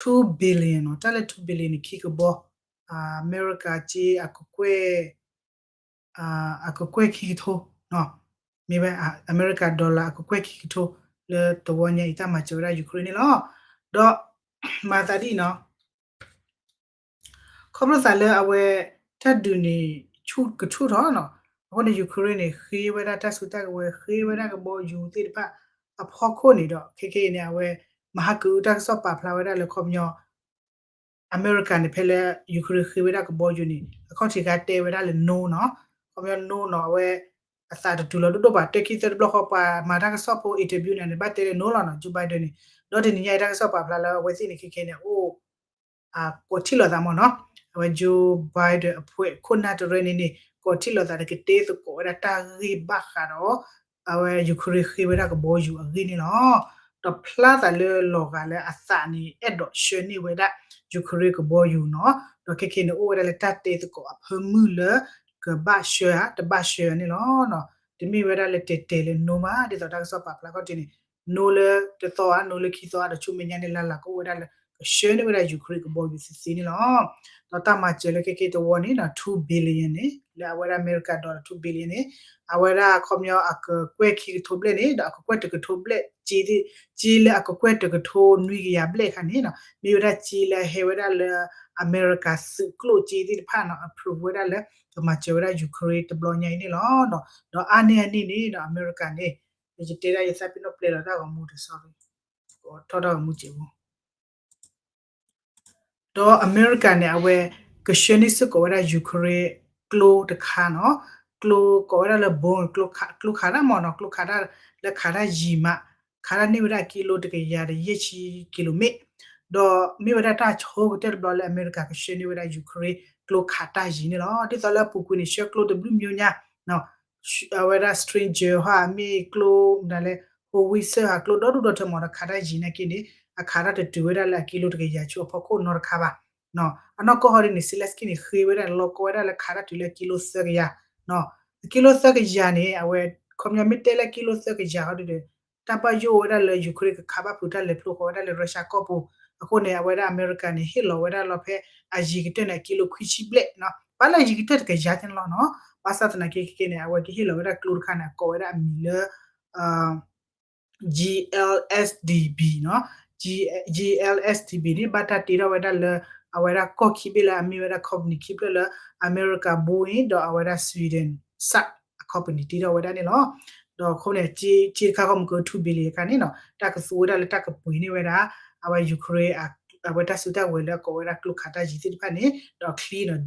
two billion နီၤ, တၢ်လၢ two billion န့ၣ် ခံကဘီ, အမဲရကၤက့ အကကွဲၢ် အကကွဲၢ်ခံကထိ, မ့ၢ်ဝဲ အမဲရကၤ dollar အကကွဲၢ်ခံကထိ လၢတဝီညါအံၤ တၢ်မၤစၢၤဝဲဒၣ် Ukraine န့ၣ်လီၤ. ဒီးမၤသးဒ်အံၤနီၤ, ခီဖျိသးလၢအဝဲ တၢ်ဒုးန့ၣ် ဆူၣ်ကဆူၣ်ထီၣ်နီၤ, အဃိန့ၣ် Ukraine န့ၣ် ဃ့ဝဲဒၣ်တၢ်စုတၢ်ကဝဲၤ ဃ့ဝဲဒၣ်ကဘီယူၤသ့ၣ်တဖၣ်အဖီခိၣ်န့ၣ်ဒီး ခဲခဲအံၤန့ၣ် အဝဲ မဟါကအုတၢ်ကစီၣ်ပာ်ဖျါဝဲဒၣ်လၢခီပညီ အမဲရကၤန့ၣ် ဖဲလၢ Ukraine ဃ့ဝဲဒၣ်ကဘီယူၤန့ၣ် အခီၣ်ထံးခါတဲဝဲဒၣ်လၢ no နီၤ, ခီပညီ no နီၤ အဝဲ အသးတတုၤလီၤဒိၣ်ဒိၣ်ဘၣ် တၢ်ခံသၢတဘျီဃီ ပှၤမၤတၢ်ကစီၣ်ဖိ interview န့ၣ်န့ၣ် ဘၣ်တဲလၢ no လီၤနီၤ, Joe Biden န့ၣ်, ဒီးတနံၤညါအံၤတၢ်ကစီၣ်ပာ်ဖျါလၢအဝဲသ့ၣ်န့ၣ် ခဲခဲန့ၣ် အိၣ် ကိးထံၣ်လိာ်သးမ့ၢ်နီၤ, အဝဲ Joe Biden အဖှဲးခိၣ်နၢ်တရၢန့ၣ်န့ၣ် ကိးထံၣ်လိာ်သးဒီးကတဲသကိးဝဲဒၣ်တၢ်ဂ့ၢ်ဘၣ်ဃးဒီး အဝဲ Ukraine ဃ့ဝဲဒၣ်ကဘီယူၤအဂ့ၢ်န့ၣ်လီၤ. ဒီးဖျါသးလၢလီၤဂာ်လၢအသးန့ၣ် အဲၣ်ဒိးဆှၢန့ၢ်ဝဲဒၣ် Ukraine ကဘီယူၤနီၤ, ဒီးခဲခဲန့ၣ် အိၣ်ဝဲဒၣ်လၢတၢ်တဲသကိးအဖၢမုၢ်လၢ ကဘၣ်ဆှၢဧါ တဘၣ်ဆှၢဧါန့ၣ်လီၤ. တမ့ၢ်ဝဲဒၣ်လၢတဲတဲလၢ no မး ဒ်သိးတၢ်ကစီၣ်ပာ်ဖျါခီၣ်ထံးန့ၣ် no လၢတသီဧါ no လၢခံသီဧါ ဒီးဆူမဲာ်ညါန့ၣ် လၢ်လၢ်ကအိၣ်ဝဲဒၣ်လၢ ကဆှၢန့ၢ်ဝဲဒၣ် Ukraine ကဘီယူၤသ့သ့န့ၣ်လီၤ. ဒီးတၢ်မၤစၢၤလၢခဲခဲတဝီန့ၣ်နီၤ two billion န့ၣ် လၢအဝဲဒၣ်အမဲရကၤ dollar two billion န့ၣ် အဝဲဒၣ်ခီပညီအကကွဲၢ်ခံကထိဘျဲၣ်န့ၣ် ဒီးအကကွဲၢ်တကထိဘျဲၣ် က့ က့လၢအကကွဲၢ်တကထိနွံကယၤဘျဲၣ်အခါန့ၣ်နီၤ မ့ၢ်ဝဲဒၣ်က့လၢအဟဲဝဲဒၣ်လၢ အမဲရကၤသုးကျိၣ်က့သ့ၣ်တဖၣ်နီၤ approve ဝဲဒၣ်လၢ ကမၤစၢၤဝဲဒၣ် Ukraine တဘျီညါအံၤန့ၣ်လီၤ. ဒီးအါန့ၢ်အန့ၣ်န့ၣ်ဒီး အမဲရကၤန့ၣ် ယတဲဒၣ်ယသးပ့ၤနီၣ်ပျဲလီၤတၢ်ဂီၤမူတစီ ထီၣ်တၢ်ဂီၤမူစဲးဖိ ဒီးအမဲရကၤန့ၣ် အဝဲကဆှၢန့ၢ်စ့ၢ်ကီးဝဲဒၣ် Ukraine ကျိတခါနီၤ, ကျိကိးဝဲဒၣ်လၢ bomb ကျိခးတၢ်မ့ၢ်နီၤ, ကျိခးတၢ်လၢခးတၢ်ယံၤမး, ခးတၢ်န့ၢ်ဝဲဒၣ်ကံလိတကယၤဒီးယဲၢ်ဆံကံလိမ့ၣ်, ဒီးမ့ၢ်ဝဲဒၣ်တၢ်ဆိကတၢၢ်တဘျီလၢအမဲရကၤကဆှၢန့ၢ်ဝဲဒၣ် Ukraine ကျိခးတၢ်ယံၤန့ၣ်လီၤ. ဒ်သိးလၢအပူၤကွံာ်န့ၣ် ဆှၢကျိတဘျုးမံၤညါ အဝဲဒၣ် Stinger ဟီ မ့ၢ်ကျိမနုၤလဲၣ် howitzer ဟီ ကျိဒီဒူၣ်ဒီထၢမ့ၢ်ဒီးခးတၢ်ယံၤနာ်က့န့ၣ် အခးတၢ်တတုၤဝဲဒၣ်လၢအကံလိတကယၤဆူအဖီခိၣ်နီတခါဘၣ်. အနီၢ်ကီၢ်ဟီဒ်န့ၣ် Zelensky န့ၣ် ဃ့ဝဲဒၣ် လီၤကီဝဲဒၣ်လၢခးတၢ်တုၤလၢအကံလိသၢကယၤ, အကံလိသၢကယၤန့ၣ် အဝဲ ခီပညီမ့ၢ်တဲလၢကံလိသၢကယၤဟီဒ်ဒီး တၢ်ဘၣ်ယိၣ်ဝဲဒၣ်လၢ Ukraine ကခးဘၣ်ဖုးတၢ်လဲၤဖျိဃီဝဲဒၣ်လၢ Russia ကီၢ်ပူၤ, အဃိန့ၣ် အဝဲဒၣ်အမဲရကၤန့ၣ် ဟ့ၣ်လီၤဝဲဒၣ်လီၤဖဲအယံၤကတၢၢ်န့ၣ် အကံလိခွံဆံဘျဲၣ်နီၤ, ဘၣ်လၢအယံၤကတၢၢ်တကယၤန့ၣ်လီၤနီၤ, ဘၣ်ဆၣ်သနာ်က့ခဲကဲန့ၣ် အဝဲကဟ့ၣ်လီၤဝဲဒၣ်ကျိတခါန့ၣ် အကိးဝဲဒၣ်အမံၤလၢ GLSDB နီၤ, GLSDB န့ၣ် ဘၣ်တၢ်တ့ထီၣ်ဝဲဒၣ်လၢ အဝဲဒၣ်ကီၢ်ခံဘ့ၣ်လၢအမ့ၢ်ဝဲဒၣ် company ခံဖျၢၣ်လၢ အမဲရကၤ Boeing ဒီးအဝဲဒၣ် Sweden Saab အ company တ့ထီၣ်ဝဲဒၣ်န့ၣ်လီၤ. ဒီးအဃိန့ၣ် က့တခါဃီမ့ၢ်က two billion အခါန့ၣ်နီၤ တၢ်ကသူဝဲဒၣ်လၢတၢ်ကပှ့ၤန့ၢ်ဝဲဒၣ် အဝဲ Ukraine အဝဲတၢ်စုတၢ်ကဝဲၤလၢအကိးဝဲဒၣ်ကျိခးတၢ်ယံၤသ့ၣ်တဖၣ်န့ၣ် ဒီးချံနီၤ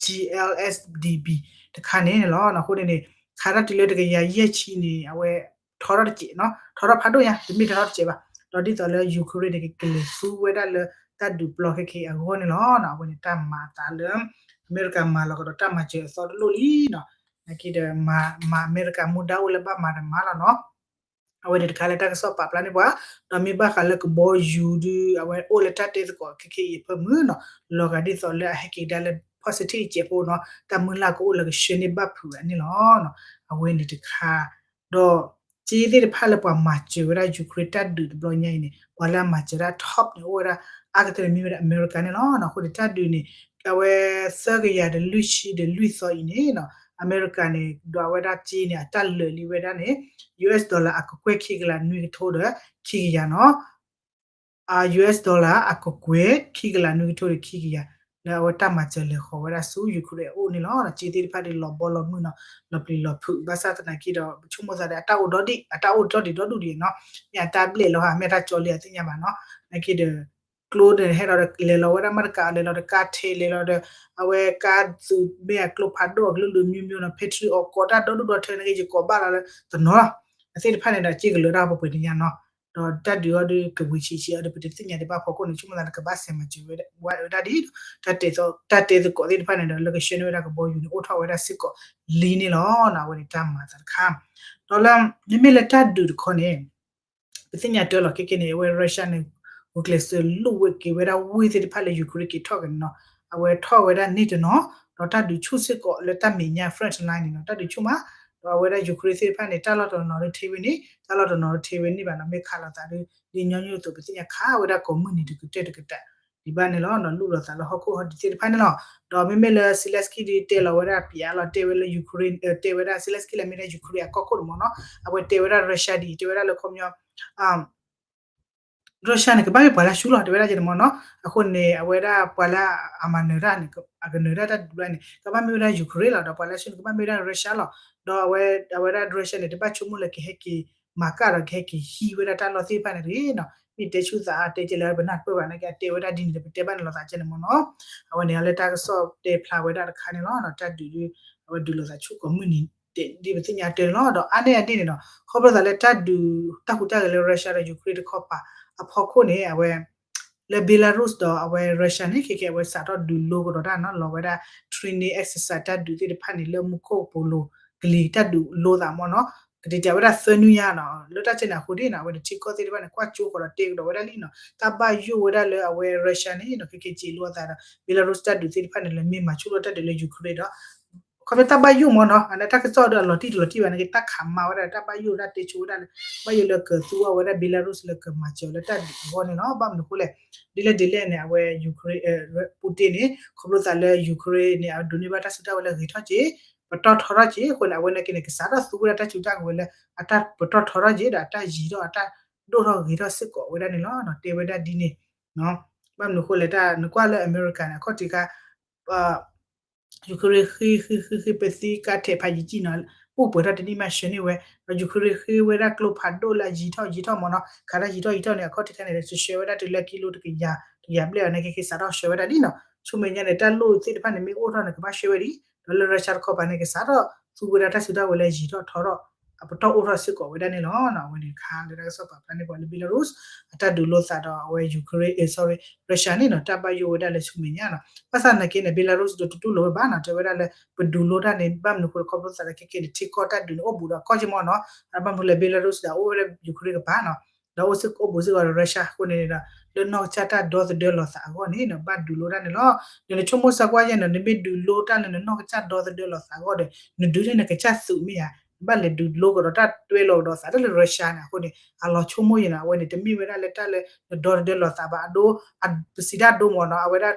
GLSDB တခါန့ၣ်န့ၣ်လီၤ. အဃိန့ၣ်န့ၣ် ခးတၢ်တုၤလၢတကယၤယဲၢ်ဆံန့ၣ် အဝဲထီထီၣ်တစဲးနီၤ, ထီထီၣ်ဖးဒိၣ်ညါ တမ့ၢ်ထီထီၣ်တစဲးဘၣ်. ဒီးဒ်သိးလၢ Ukraine န့ၣ် ကလဲၤသူဝဲဒၣ်လၢတၢ်ဒုးပျီခဲခဲအံၤအဂီၢ်န့ၣ်လီၤ. အဝဲန့ၣ်တၢ်မၤအသးလၢ အမဲရကၤမၤလီၤကဒီးတၢ်မၤစၢၤအသီတလိၣ်လံနီၤ, နာ်က့ဒီး မၤအမဲရကၤမူဒါအိၣ်လၢဘၣ်မၤတမၤလီၤနီၤ. အဝဲန့ၣ်တခါလၢတၢ်ကစီၣ်ပာ်ဖျါန့ၢ်ပှၤ, ဒီးမ့ၢ်ဘၣ်ဃးလၢကဘီယူၤဒုး အဝဲအိၣ်လၢတၢ်တဲသကိးခဲခဲအံၤအဖၢမုၢ်နီၤ, လီၤဂာ်ဒ်သိးလၢအဟဲက့ၤကဒါလၢ positive စဲးဖိနီၤ, တၢ်မုၢ်လၢ်ကအိၣ်လၢကဆှၢန့ၢ်ဘၣ်ဖုးဝဲန့ၣ်လီၤ. အဝဲန့ၣ်တခါ, ဒီးက့သ့ၣ်တဖၣ်လၢပှၤမၤစၢၤဝဲဒၣ် Ukraine တၢ်ဒုးတဘျီညါအံၤန့ၣ် ပှၤလၢအမၤစၢၤဒၣ် top န့ၣ် အိၣ်ဝဲဒၣ်အါကတၢၢ်န့ၣ်မ့ၢ်ဝဲဒၣ်အမဲရကၤန့ၣ်လီၤ. အဃိန့ၣ်တၢ်ဒုးန့ၣ် အဝဲသၢကယၤဒီးလွံၢ်ဆံဒီးလွံၢ်သီအံၤန့ၣ်နီၤ, အမဲရကၤန့ၣ် ဒွးဝဲဒၣ်က့န့ၣ် အတၢ်လၢာ်လံဝဲဒၣ်န့ၣ် US dollar အကကွဲၢ်ခံကလးနွံကထိဒီးခံကယၤနီၤ, US dollar အကကွဲၢ်ခံကလးနွံကထိဒီးခံကယၤ လၢအဝဲတၢ်မၤစၢၤလဲၤဃီၤဝဲဒၣ်ဆူ Ukraine အအိၣ်န့ၣ်လီၤ. က့သ့ၣ်တဖၣ်ဒုးလီၤဘီလီၤမုၢ်နီၤ, လီၤပျံၤလီၤဖုး ဘၣ်ဆၣ်သနာ်က့ဒီး ပဆိကမိၣ်သးဒီး အတၢ်အိၣ်ဒီဒံၣ် အတၢ်အိၣ်ဒီဒံၣ်ဒီဒူၣ်ဒံးနီၤ, မ့ၢ်အတၢ်ဘျဲၣ်လီၤဧါ မ့ၢ်အတၢ်ကၠီလံဧါ တသ့ၣ်ညါဘၣ်နီၤ, နာ်က့ဒီး ကျိန့ၣ်ဟဲဒီးလဲၤလီၤဝဲဒၣ်မ့ၢ်တကး လဲၤလီၤဒီးကါထဲလဲၤလီၤဒီး အဝဲကါသုးမ့ၢ်အကျိဖးဒိၣ်အကလုာ်လုာ်မျိုးမျိုးနီၤ, Patriot ကိးတၢ်ဒီဒူၣ်ဒီထၢနာ်က့ ယကိးဘၣ်လီၤလၢတနီၤလီၤ, အသ့ၣ်တဖၣ်န့ၣ်ဒီး က့ကလၢာ်တၢ်ပှဲၤပှဲၤတညါနီၤ, ဒီးတၢ်ဒုးအီၤဒုးကဝံၤဆံးဆံးအီၤဒီး ပတသ့ၣ်ညါဒံးဘၣ်ဖီခိၣ်န့ၣ် ဆိကမိၣ်သးလၢကဘၣ်စဲးမၤစၢၤဝဲဒၣ်ဒ် တၢ်တဲသကိးသ့ၣ်တဖၣ်န့ၣ်ဒီး လၢကဆှၢန့ၢ်ဝဲဒၣ်ကဘီယူၤန့ၣ် အိၣ်ထီၣ်ဝဲဒၣ်စ့ၢ်ကီးလံန့ၣ်လီၤ. အဝဲန့ၣ်တၢ်မၤသးတခါ, ဒီးလၢ မ့မ့ၢ်လၢတၢ်ဒုးတခီန့ၣ် ပသ့ၣ်ညါတၢ်လီၤ ခဲကဲန့ၣ် အဝဲ Russia န့ၣ် ဂုာ်ကျဲးစၢးလိာ်ဝဲက့ၤဝဲဒၣ်ဝ့ၢ်သ့ၣ်တဖၣ်လၢ Ukraine က့ၤထီၣ်က့ၤန့ၣ်နီၤ, အဝဲထီၣ်ဝဲဒၣ်န့ၢ်တနီၤ, ဒီးတၢ်ဒုးဆူၣ်စ့ၢ်ကီးလၢတၢ်မဲာ်ညါ front line န့ၣ်နီၤ, တၢ်ဒုးဆူၣ်မး, အဝဲဒၣ် Ukraine သ့ၣ်တဖၣ်န့ၣ် တၢ်လီၢ်တနီၤနီၤဒုးထ့ဝဲန့ၣ် တၢ်လီၢ်တနီၤနီၤထ့ဝဲန့ၣ်ဘၣ်နီၤ မ့ၢ်ခးလိာ်သးဒီး ဒ်ညီနုၢ်အသိး ပသ့ၣ်ညါခးဝဲဒၣ်ကိးမုၢ်နံၤတကတၢၢ်တကတၢၢ်ဒံးဘၣ်န့ၣ်လီၤ. လူလီၤသးလၢဟီၣ်ခိၣ်ဟီၣ်ဒံးသ့ၣ်တဖၣ်န့ၣ်လီၤ. ဒီးမ့မ့ၢ်လၢ Zelensky ဒ်တဲလီၤဝဲဒၣ်ပၠးလီၤ တဲဝဲလၢ Ukraine တဲဝဲဒၣ် Zelensky လၢမ့ၢ်ဒၣ် Ukraine အကီၢ်ခိၣ်တမီၤနီၤ အဝဲတဲဝဲဒၣ် Russia ဒ်အံၤ တဲဝဲဒၣ်လၢခီပညီ Russia န့ၣ် ကဘၣ်မ့ၢ်ပှၤလၢဆူလီၤ တဲဝဲဒၣ်ကဲန့ၣ်မီၤနီၤ. အဃိန့ၣ် အဝဲဒၣ်ပှၤလၢအမၤနၢၤတၢ်န့ၣ် အကနၢၤတၢ်တၢ်ဒုးဘၣ်န့ၣ် ကဘၣ်မ့ၢ်ဝဲဒၣ် Ukraine လီၤ. ဒီးပှၤလၢဆူန့ၣ် ကဘၣ်မ့ၢ်ဝဲဒၣ် Russia လီၤ. ဒီးအဝဲဒၣ် Russia န့ၣ် တဘၣ်ဆိကမိၣ်လၢကဟဲက့ၤမၤကၣ်ဒီးကဟဲက့ၤဟံးဝဲဒၣ်တၢ်လီၢ်သ့ၣ်တဖၣ်န့ၣ်တဂ့ၤနီၤ. မ့ၢ်တဲဆူၣ်သးအါတဲကဲလၢပနၢ်တပၢၢ်ဘၣ်နာ်က့ အတဲဝဲဒၣ်ဒ်န့ၣ်ဒီး ပတဲဘၣ်န့ၣ်လီၤသးကဲန့ၣ်မီၤနီၤ. အဝဲန့ၣ်လၢတၢ်ကစီၣ်တဲဖျါဝဲဒၣ်တခါန့ၣ်လီၤ. တၢ်ဒုးဒုး အဝဲဒုးလိာ်သးဆူကိးမုၢ်နံၤ ဒ်ပသ့ၣ်ညါတၢ်န့ၣ်လီၤ. ဒီးအါန့ၢ်အဒ်န့ၣ်နီၤ ခီဖျိသးလၢတၢ်ဒုး တၢ်ဟူးတၢ်ဂဲၤလၢ Russia ဒီး Ukraine တခီပၤအဖီခိၣ်န့ၣ် အဝဲ လၢ Belarus ဒီးအဝဲ Russia န့ၣ် ခဲကဲအဝဲစးထီၣ်ဒုးလိကဒီးတၢ်နီၤ လီၤဝဲဒၣ် training exercise တၢ်ဒုးသ့ၣ်တဖၣ်န့ၣ် လၢမူခိၣ်ပိာ်လိၤကလံၤ တၢ်ဒုးလိသးမီၤနီၤ. ကတဲတၢ်ဝဲဒၣ်သၢနွံညါနီၤ လၢတၢ်ကဲန့ၣ်အဃိဒ်နီၤ အဝဲန့ၣ်ထံကီၢ်သ့ၣ်တဖၣ်န့ၣ် ကွၢ်ကၠိဃီၤဒီးတဲကဒီးဝဲဒၣ်လံနီၤ တၢ်ဘၣ်ယိၣ်ဝဲဒၣ်လၢအဝဲ Russia န့ၣ်နီၤ ခဲကဲစံးလိသးဒီး Belarus တၢ်ဒုးသ့ၣ်တဖၣ်န့ၣ် လၢမ့ၢ်မၤဆူၣ်ထီၣ်တၢ်ဒုးလၢ Ukraine ဒီး ခီဖျိတၢ်ဘၣ်ယိၣ်မီၤနီၤ အန့ၣ်တၢ်ကစီၣ်ဒီးအလီၤတံၢ်တလီၤတံၢ်ဘၣ်န့ၣ် တၢ်ခးမၤဝဲဒၣ် တၢ်ဘၣ်ယိၣ်ဒၣ်တဲဆိဝဲဒၣ်လၢ ဘၣ်ယိၣ်လၢကသူဝဲဒၣ် Belarus လၢကမၤစၢၤလၢတၢ်ဒုးအဂီၢ်န့ၣ်လီၤ. ဘၣ်မနုၤအဃိလဲၣ် ဒ်လဲၣ်ဒ်လဲၣ်န့ၣ် အဝဲ Ukraine Putin န့ၣ် ခီဖျိသးလၢ Ukraine န့ၣ် အဒိးန့ၢ်ဘၣ်တၢ်စုတၢ်ဝဲၤလၢဂ့ၤထီၣ်က့ၤ ပတီၢ်ထီထီၣ်က့ၤအဃိန့ၣ် အဝဲန့ၣ်က့န့ၣ် ကစးထီၣ်သူဝဲဒၣ်တၢ်စုတၢ်ကဝဲၤလၢ အတၢ်ပတီၢ်ထီထီၣ်က့ၤဒီးအတၢ်ယံၤထီၣ်အတၢ်ဒိၣ်ထီၣ်ဂ့ၤထီၣ်စ့ၢ်ကီးဝဲဒၣ်န့ၣ်လီၤ. တဲဝဲဒၣ်ဒ်န့ၣ် ဘၣ်မနုၤအဃိလဲၣ် တၢ်နကွၢ်လၢအမဲရကၤန့ၣ် အခီၣ်ထံးခါ Ukraine ဃ့ဃ့ဃ့ဃ့ ပသံကါထဲးဖးယံာ်ကံၣ်နီၤ အိၣ်ပှဲၤထီၣ်တနံၣ်မးဆှၢန့ၢ်ဝဲ ဒီး Ukraine ဃ့ဝဲဒၣ်ကျိဖးဒိၣ်လၢအယံၤထီၣ်ယံၤထီၣ်မီၤနီၤ ခးတၢ်ယံၤထီၣ်ယံၤထီၣ်န့ၣ် အခီၣ်ထံးခါန့ၣ် ဆှၢဝဲဒၣ်တုၤလၢကံလိတကယၤ တကယၤဘျဲၣ်အီၤန့ၣ် ကက့ၤစးထီၣ်ဆှၢဝဲဒၣ်လံနီၤ ဆူမဲာ်ညါန့ၣ် တၢ်လိၣ်သ့ၣ်တဖၣ်န့ၣ် မ့ၢ်အိၣ်ထီၣ်န့ၣ် ကဘၣ်ဆှၢဝဲဒၣ် ဒီးလၢ Russia တခီပၤန့ၣ် ကစးထီၣ်သူဝဲဒၣ်တၢ်စုတၢ်ဝဲၤလၢယံၤထီၣ်ထီထီၣ် အပတီၢ်အိၣ်ထီၣ်စ့ၢ်ကီးဝဲဒၣ်န့ၣ်လီၤ. အဝဲန့ၣ်တခါလၢတၢ်ကစီၣ်ပာ်ဖျါန့ၢ်ပှၤလၢ Belarus အတၢ်ဒုးလိသးဒီးအဝဲ Ukraine အ sorry Russia န့ၣ်နီၤ တၢ်ဘၣ်ယိၣ်ဝဲဒၣ်လၢဆူမဲာ်ညါနီၤ ဘၣ်ဆၣ်နာ်က့န့ၣ် Belarus ဒီးတတူၢ်လိာ်ဝဲဘၣ်နီၤ တဲဝဲဒၣ်လၢ ပဒုးလိတၢ်န့ၣ် ဘၣ်မနုၤအဃိလဲၣ် ခီဖျိသးလၢခဲကဲန့ၣ် ထံကီၢ်တၢ်ဒုးန့ၣ် အိၣ်ဘူးဒီးကီၢ်က့မီၤနီၤ အဘၣ်မနုၤလဲၣ် Belarus ဒီးအိၣ်ဝဲဒၣ် Ukraine ကပၤနီၤ ဒီးအိၣ်စ့ၢ်ကီးအိၣ်ဘူးစ့ၢ်ကီးဒီး Russia အဃိန့ၣ်ဒီး လၢနီၢ်ကစၢ်တၢ်ဒီသဒၢလိာ်သးအဂီၢ်န့ၣ်နီၤ ဘၣ်ဒုးလိတၢ်န့ၣ်လီၤ. ဒီးနဆိကမိၣ်စၢကွၢ်ယဲၢ်နီၤ နမ့ၢ်ဒုးလိတၢ်လၢနနီၢ်ကစၢ်ဒီသဒၢလိာ်သးအဂီၢ်ဒီး နဒုးန့ၢ်နကစၢ်သုးမ့ၢ်ဧါ နဘၣ်လဲၤဒုးလိကဒီးတၢ်တွဲလီၤကဒီးသးတၢ်လၢ Russia န့ၣ် အဃိန့ၣ် အလီၤဆိကမိၣ်ယဲၢ်နီၤ အဝဲန့ၣ် တမ့ၢ်ဝဲဒၣ်လၢတၢ်လၢနဒီသဒၢလိာ်သးဘၣ် အဒိ ပစံးတၢ်ဒိမီၤနီၤ အဝဲဒၣ်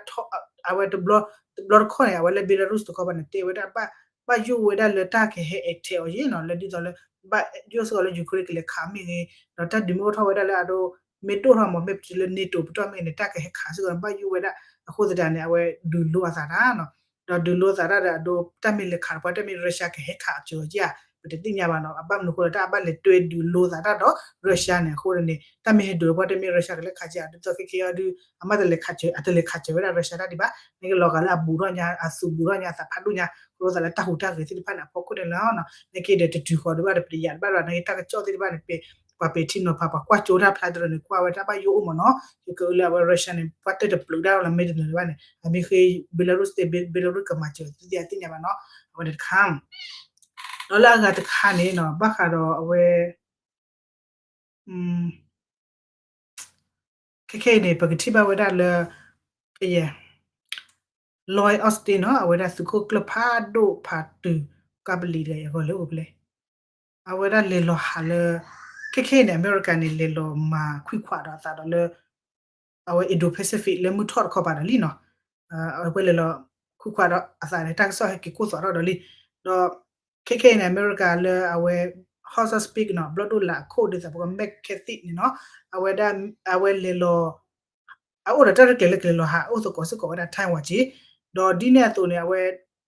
အဝဲတဘျီ တဘျီတခီၣ်န့ၣ် အဝဲလၢ Belarus တခီပၤန့ၣ် တဲဝဲဒၣ် ဘၣ်ယိၣ်ဝဲဒၣ်လၢတၢ်ကဟဲ attack အီၤယဲၢ်နီၤ လၢဒ်သိးလၢ ဘၣ်ယိၣ်စ့ၢ်ကီးလၢ Ukraine ကလဲၤခးမ့ၢ်ဂ့ၤ ဒီးတၢ်ဒုးမ့ၢ်အိၣ်ထီၣ်ဝဲဒၣ်လၢအဒိ မ့ၢ်ဒိၣ်ထီၣ်မး မ့ၢ်ပတုၤလၢ NATO ပတီၢ်မ့ၢ်န့ၣ် တၢ်ကဟဲခးစ့ၢ်ကီး ဘၣ်ယိၣ်ဝဲဒၣ် အဃိသတးန့ၣ် အဝဲဒုးလိအသးတၢ်နီၤ ဒီးဒုးလိသးတၢ်ဒီးအဒိ တၢ်မ့ၢ်လဲၤခးတပှၢ် တၢ်မ့ၢ် Russia ကဟဲခးစၢၤအီၤဧါ ပတသ့ၣ်ညါဘၣ်နီၤ အဘၣ်မနုၤအဃိလဲၣ် တၢ်အဘၣ်လဲၤတွဲဒုးလိသးတၢ်ဒီး Russia န့ၣ် အဃိန့ၣ် တၢ်မ့ၢ်ဟဲဒုးတပှၢ် တၢ်မ့ၢ် Russia ကလဲၤခးစၢၤ ဒ်သိးခဲကဲအီၤဒုး အမ့ၢ်တလဲၤခးစၢၤ အတလဲၤခးစၢၤဝဲဒၣ် Russia တၢ်ဒံးဘၣ် နကလီၤဂာ်လၢအဘူးထီၣ်ညါ အသုးဘူးထီၣ်ညါ အသးဖးဒိၣ်ညါ ခီဖျိသးလၢတၢ်ဟူးတၢ်ဂဲၤသ့ၣ်တဖၣ်န့ၣ် အဖီခိၣ်န့ၣ်လီၤ. နက့ဒီးတတုၤဃီၤဒံးဘၣ်ဒီး ပတယာ်တဘၣ်ဘၣ် နက့တၢ်ကစီၣ်သ့ၣ်တဖၣ်န့ၣ် ပ ပှၤပဲာ်ထံနီၤဖး ပှၤကွၢ်ကၠိတၢ်ဖျါတရၢန့ၣ် ကွၢ်ဝဲတၢ်ဘၣ်ယိၣ်အိၣ်မးနီၤ ယကအုလၢအဝဲ Russia န့ၣ် ပှၤတၢၢ်တပျုးတၢ်လီၤ မ့ၢ်တနၢၤဘၣ်န့ၣ် အမ့ၢ်ဃ့ Belarus သ့ၣ် Belarus ကမၤစၢၤသ့ၣ်သ့ၣ်ညါဘၣ်နီၤ အဝဲန့ၣ်တခါ ဒီးလၢအဂၤတခါန့ၣ်နီၤ ဘၣ်ဃးဒီးအဝဲ ခဲခဲအံၤန့ၣ် ပကထံၣ်ဘၣ်ဝဲဒၣ်လၢ ကယဲၢ် Lloyd Austin နီၤ အဝဲဒၣ်သုးခိၣ်ကျၢၢ်ဖးဒိၣ်ဖးတုၤ ကပလံၤတဂၤအံၤအဂီၢ်လဲၣ်အိၣ်ဖဲလဲၣ် အဝဲဒၣ်လဲၤလီၤဟးလၢ ခဲခဲအံၤန့ၣ် အမဲရကၤန့ၣ် လဲၤလီၤမၤခွံခွးဒီးအသးဒီးလၢ အဝဲ Indo-Pacific လၢမုၢ်ထီၣ်တခီပၤဒီးလံနီၤ အဝဲလဲၤလီၤခွံခွးဒီးအသးန့ၣ် တၢ်ကစီၣ်ဟဲက့ၤကိၢ်သီးထီၣ်ဒီးလံ ဒီး ခဲခဲအံၤန့ၣ် အမဲရကၤလၢအဝဲ House of Speak နီၤ ဘျီၣ်ဒိၣ်လးအခိၣ်ဒ်သိးပက McCarthy န့ၣ်နီၤ အဝဲဒၣ် အဝဲလဲၤလီၤ အအိၣ်ဒီးတၢ်ရဲၣ်ကျဲၤလၢကလဲၤလီၤဟးအိၣ်သကိးစ့ၢ်ကီးဝဲဒၣ် Taiwan က့ ဒီးဒ်န့ၣ်အသိးန့ၣ် အဝဲ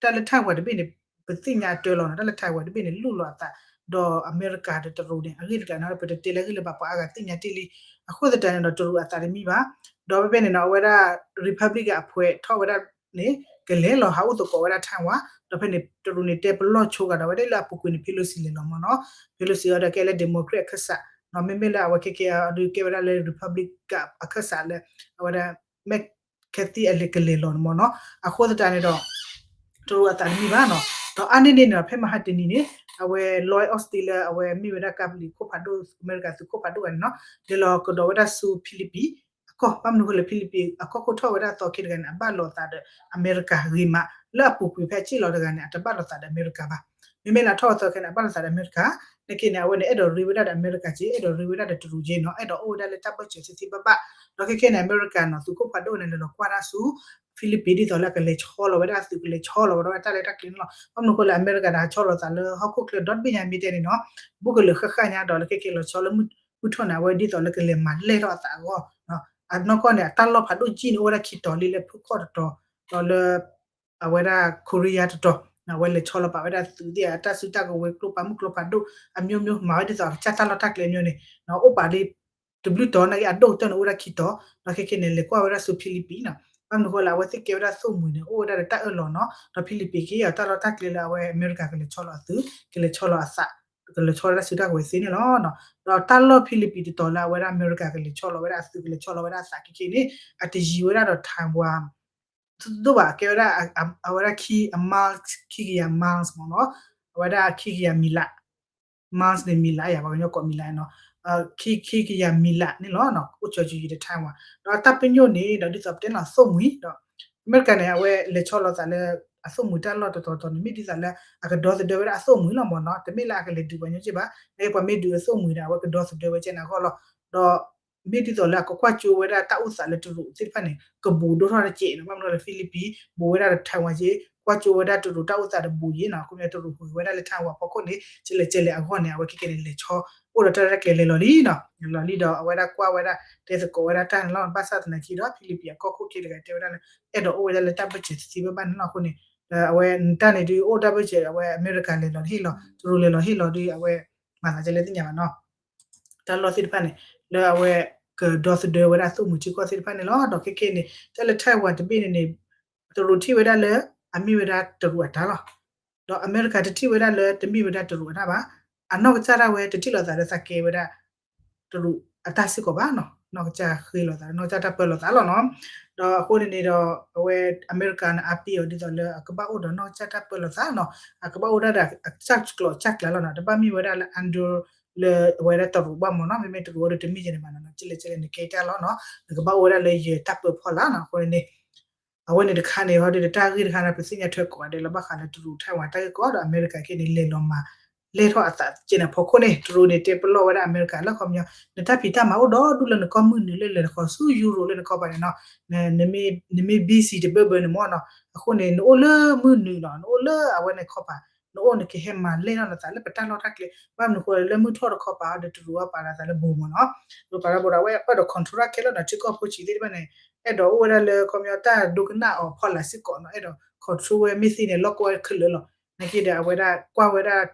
တၢ်လၢ Taiwan တဘ့ၣ်န့ၣ် ပသ့ၣ်ညါတၢ်လီၤနီၤ တၢ်လၢ Taiwan တဘ့ၣ်န့ၣ် လူလီၤအသး ဒီးအမဲရကၤဒီးတရူးန့ၣ် အဂ့ၢ်တကျါန့ၣ် ပတတဲလၢအဂ့ၢ်လၢၤဘၣ် ပှၤအါဂၤသ့ၣ်ညါတ့ၢ်လံ အဃိသတးန့ၣ်ဒီး တရူးအသးတမံဘၣ် ဒီးဖဲဖဲန့ၣ်နီၤ အဝဲဒၣ် Republican အဖှဲးထီၣ်ဝဲဒၣ်န့ၣ် ကလဲၤလီၤဟးအိၣ်သကိးဝဲဒၣ် Taiwan ဒီးဖဲန့ၣ် တရူးန့ၣ်တဲပလီၢ်ဆိဂၤဒီး အဝဲဒၣ်လၢအပူၤကွံာ်န့ၣ် Pelosi လဲၤလီၤမ့ၢ်နီၤ Pelosi အံၤဒီးကဲလၢ Democrat အခၢၣ်စး မ့မ့ၢ်လၢအဝဲခဲကဲအံၤဒုးကဲဝဲဒၣ်လၢ Republican အခၢၣ်စးလၢ အဝဲဒၣ် McCarthy အလဲၤကလဲၤလီၤန့ၣ်မ့ၢ်နီၤ အဃိသတးန့ၣ်ဒီး တရူးအသးတမံဘၣ်နီၤ ဒီးအါန့ၢ်န့ၣ်နီၤ ဖဲမဟါတနံၤန့ၣ် အဝဲ Lloyd Austin လၢအဝဲမ့ၢ်ဝဲဒၣ်ကပလံၤခိၣ်ဖးဒိၣ် အမဲရကၤသုးခိၣ်ဖးဒိၣ်ဂၤန့ၣ်နီၤ လဲၤလီၤကဒီးဝဲဒၣ်ဆူ Philippines အကီၢ် ဘၣ်မနုၤအဃိလဲၣ် Philippines အကီၢ်ခိၣ်ထီၣ်ဝဲဒၣ်သီခ့တဂၤန့ၣ် အဘၣ်လိာ်သးဒီးအမဲရကၤဂ့ၤမး လၢအပူၤကွံာ်ဖဲအစ့ၣ်လီၤတဂၤန့ၣ် အတဘၣ်လိာ်သးဒီးအမဲရကၤဘၣ် မ့မ့ၢ်လၢအထီၣ်အသီခဲန့ၣ် အဘၣ်လိာ်သးဒီးအမဲရကၤ, နာ်က့န့ၣ် အဝဲန့ၣ် အဲၣ်ဒိးရ့ဝဲဒၣ်ဒီးအမဲရကၤက့, အဲၣ်ဒိးရ့ဝဲဒၣ်ဒီးတရူးက့နီၤ, အဲၣ်ဒိးအိၣ်ဝဲဒၣ်လၢတၢ်ဘၢၣ်စၢၤသ့သ့ဘၣ်ဘၣ်, ဒီးခဲခဲန့ၣ် အမဲရကၤနီၤ သုးခိၣ်ဖးဒိၣ်န့ၣ် လဲၤလီၤကွၢ်တၢ်ဆူ ဖံလံးပံး ဒ်သိးလၢကလဲၤဆီလီၤဝဲဒၣ်အသုး ကလဲၤဆီလီၤဝဲဒၣ်တၢ်လၢတၢ်ကျဲန့ၣ်လီၤ. ဘၣ်မနုၤအဃိလဲၣ် အမဲရကၤန့ၣ် ဟးဆီလီၤသးလၢဟီၣ်ခိၣ်ချၢဒီတဘ့ၣ်ညါမ့ၢ်တဲန့ၣ်နီၤ, ဘူးကလၢာ်ဃၣ်ဃၣ်ညါဒီး လၢခဲခဲလီၤဆီလၢ မုၢ်ထီၣ်န့ၣ် အဝဲဒ်သိးလၢကလဲၤမၤလဲၢ်ထီၣ်အသးအဂီၢ်, အနီၢ်ကီၢ်န့ၣ် အတၢ်လီၢ်ဖးဒိၣ်ကံၣ်န့ၣ် အိၣ်ဝဲဒၣ်ခံတီၤလံ လၢဖုခီၣ်တတီၤ, ဒီးလၢ အဝဲဒၣ် Korea တတီၤ, အဝဲလဲၤဆီလီၤပာ်ဝဲဒၣ်သုးသ့ၣ် အတၢ်စုတၢ်ကဝဲၤ ကျိဖးမုၢ်ကျိဖးဒိၣ် အမျိုးမျိုး မၤဝဲဒ်သိးအကစၢ်တၢ်လီၢ်တၢ်ကျဲအမျိုးန့ၣ် အိၣ်ပာ်လံ တဘျုးတီၤနာ်က့ အဒိၣ်ကတၢၢ်န့ၣ် အိၣ်ဝဲဒၣ်ခံတီၤ, ဒီးခဲခဲန့ၣ် လဲၤကွၢ်ဝဲဒၣ်ဆူဖံလံးပံးနီၤ, ဘၣ်မနုၤအဃိလဲၣ် အဝဲသ့ၣ်ကဲဝဲဒၣ်သိၣ်မှံၤန့ၣ် အိၣ်ဝဲဒၣ်ဒီးတၢ်အၢၣ်လီၤနီၤ, ဒီးဖံလံးပံးက့ အတၢ်လီၢ်တၢ်ကျဲလၢအဝဲအမဲရကၤကလဲၤဆီလီၤအသုး ကလဲၤဆီလီၤအသး ကလဲၤဆီလီၤတၢ်စုတၢ်ကဝဲၤသ့န့ၣ်လီၤ. ဒီးတၢ်လီၢ်ဖံလံးပံးတတီၤလၢအဝဲဒၣ်အမဲရကၤကလဲၤဆီလီၤဝဲဒၣ်အသုး ကလဲၤဆီလီၤဝဲဒၣ်အသးခဲခဲန့ၣ် အတယံၤဝဲဒၣ်ဒီး Taiwan ဒိၣ်ဘၣ် ကဲဝဲဒၣ် အဝဲဒၣ်ခံ အ miles ခံကယၤ miles မ့ၢ်နီၤ, အဝဲဒၣ်ခံကယၤမံၤလး miles န့ၣ် မံၤလးယၤ ပှၤကညီကိးမံၤလးနီၤ, ခံ ခံကယၤမံၤလးန့ၣ်လီၤ. အိၣ်ကၠီၤကၠီၤယံၤဒီး Taiwan ဒီးတၢ်ပညိၣ်န့ၣ်ဒီး ဒ်သိးပတဲလီၤအသိၣ်မှံၤဒီး အမဲရကၤန့ၣ် အဝဲလဲၤဆီလီၤသးလၢ အသိၣ်မှံၤတၢ်လီၢ်တတီၤတီၤန့ၣ် မ့ၢ်ဒ်သိးလၢ အကဒီသဒၢဝဲဒၣ်အသိၣ်မှံၤလီၤမ့ၢ်နီၤ, တမ့ၢ်လၢအကလဲၤဒုးပှၤကညီက့ဘၣ်, နကပှၤမ့ၢ်ဒုးအသိၣ်မှံၤဒီး အဝဲကဒီသဒၢဝဲကဲန့ၣ်အဂီၢ်လီၤ. ဒီး မ့ၢ်ဒ်သိးလၢအကကွၢ်ကၠိဝဲဒၣ်တၢ်အိၣ်သးလၢတရူးသ့ၣ်တဖၣ်န့ၣ် ကဘူးဒိၣ်ထီၣ်တကဲးနီၤ, ဘၣ်မနုၤလၢဖံလံးပံး ဘူးဝဲဒၣ်ဒီး Taiwan က့ ကွၢ်ကၠိဝဲဒၣ်တရူးတၢ်အိၣ်သးဒီးဘူးယံၤနီၤ, အဃိန့ၣ်တရူးဟူးဂဲၤဝဲဒၣ်လၢ Taiwan ဖီခိၣ်န့ၣ် ကလဲၤကလဲၤအဂီၢ်န့ၣ် အဝဲခဲခဲန့ၣ် လဲၤဆီ အိၣ်ဒီးတၢ်ရဲၣ်တၢ်ကျဲၤလဲၤလီၤလံနီၤ, လဲၤလီၤလံဒီး အဝဲဒၣ်ကွၢ်ဝဲဒၣ် တဲသကိးဝဲဒၣ်တၢ်န့ၣ်လီၤ. ဘၣ်ဆၣ်သနာ်က့ဒီး ဖံလံးပံးအကီၢ်ခိၣ်က့တဂၤတဲဝဲဒၣ်လၢ အဲၣ်ဒိးအိၣ်ဝဲဒၣ်လၢတၢ်ဘၢၣ်စၢၤသ့သ့ဘၣ်ဘၣ်န့ၣ်လီၤ. အဃိန့ၣ် အဝဲတၢ်န့ၣ်ဒုးအိၣ်တၢ်ဘၢၣ်စၢၤ အဝဲအမဲရကၤလဲၤလီၤဟ့ၣ်လီၤ တရူးလဲၤလီၤဟ့ၣ်လီၤဒုး အဝဲမၤသးကလဲၣ်သ့ၣ်ညါဘၣ်နီၤ တၢ်လီၢ်သ့ၣ်တဖၣ်န့ၣ် လၢအဝဲကဒီသဒၢဝဲဒၣ်သိၣ်မှံၤထံကီၢ်သ့ၣ်တဖၣ်န့ၣ်လီၤ. ဒီးခဲခဲန့ၣ် တၢ်လၢ Taiwan တဘ့ၣ်န့ၣ်န့ၣ် တရူးထံၣ်ဝဲဒၣ်လၢ အမ့ၢ်ဝဲဒၣ်တရူးအတၢ်လီၤ. ဒီးအမဲရကၤတထံၣ်ဝဲဒၣ်လၢတမ့ၢ်ဝဲဒၣ်တရူးအတၢ်ဘၣ်. အနီၢ်ကစၢ်ဒၣ်ဝဲတထံၣ်လိာ်သးလၢသးကဲဝဲဒၣ် တရူးအတၢ်စ့ၢ်ကီးဘၣ်နီၤ, နီၢ်ကစၢ်ဃ့လိာ်သး နီၢ်ကစၢ်တၢ်ပၢလိာ်သးလီၤနီၤ. ဒီးအဃိန့ၣ်န့ၣ်ဒီး အဝဲအမဲရကၤန့ၣ် အါပ့ၤအီၤဒ်သိးလၢအကဘၣ်အိၣ်ဒီးနီၢ်ကစၢ်တၢ်ပၢလိာ်သးနီၤ, အကဘၣ်အိၣ်ဒၣ်ဒီးအကစၢ်ကျိာ်ကစၢ်ကျဲလီၤနီၤ, တဘၣ်မ့ၢ်ဝဲဒၣ်လၢ under လၢအဝဲဒၣ်တရူးဘၣ်မ့ၢ်နီၤ, မ့မ့ၢ်တရူးအီၤဒီးတမ့ၢ်ယဲန့ၣ်ဘၣ်နီၤ, ကလဲၣ်ကလဲၣ်နကဲတၢ်လီၤနီၤ, နကဘၣ်အိၣ်ဝဲဒၣ်လၢယတၢ်ပၢဖီလာ်နီၤ. အဃိန့ၣ်န့ၣ် အဝဲန့ၣ်တခါန့ၣ် ဟီဒ်တၢ်ဂ့ၢ်တခါန့ၣ် ပသ့ၣ်ညါထွဲကိးဂၤဒဲးလီၤ ဘၣ်ဃးလၢတရူး Taiwan တၢ်ဂ့ၢ်ကီဒီးအမဲရကၤခဲန့ၣ် လဲၤလီၤမၤလဲၢ်ထီၣ်အသးကဲန့ၣ် ဖီခိၣ်န့ၣ် တရူးန့ၣ် တဲပလီၢ်ဝဲဒၣ်အမဲရကၤလၢခီပညီ နတၢ်ဖံးတၢ်မၤအိၣ်ဒီဒူၣ်လၢနကီၢ်မုၢ်နုာ်လၢလဲၤတခီဆူ Europe လၢနကီၢ်ပၤန့ၣ်နီၤ, နမ့ၢ် နမ့ၢ် busy တဘၢဘၢန့ၣ်မ့ၢ်နီၤ, အဃိန့ၣ် နအိၣ်လၢမုၢ်နုာ်နီၤ, နအိၣ်လၢအဝဲန့ၣ်ခီပၤ, နအိၣ်နကဟဲမၤလဲၢ်ထီၣ်နသးလၢပတၢ်လီၢ်တၢ်ကျဲ, ဘၣ်မနုၤအဃိလၢမုၢ်ထီၣ်တခီပၤဒီး တရူးအီၤပာ်လီၤသးလၢဘိမ့ၢ်နီၤ, တရူးပာ်လီၤဘိဒီး အဝဲအဲၣ်ဒိး control တၢ်ခဲလၢာ်နီၤ, ထံကီၢ်ဖိဆံးသ့ၣ်တဖၣ်န့ၣ် အဲၣ်ဒိးအိၣ်ဝဲဒၣ်လၢခီပညီတၢ်ဒိကနၣ်အီၤဖီလာ်စ့ၢ်ကီးနီၤ, အဲၣ်ဒိး control ဝဲမ့ၢ်သ့န့ၣ် လီၢ်ကဝီၤခဲလၢာ်လီၤ. နာ်က့ဒီးအဝဲဒၣ်ကွၢ်ဝဲဒၣ်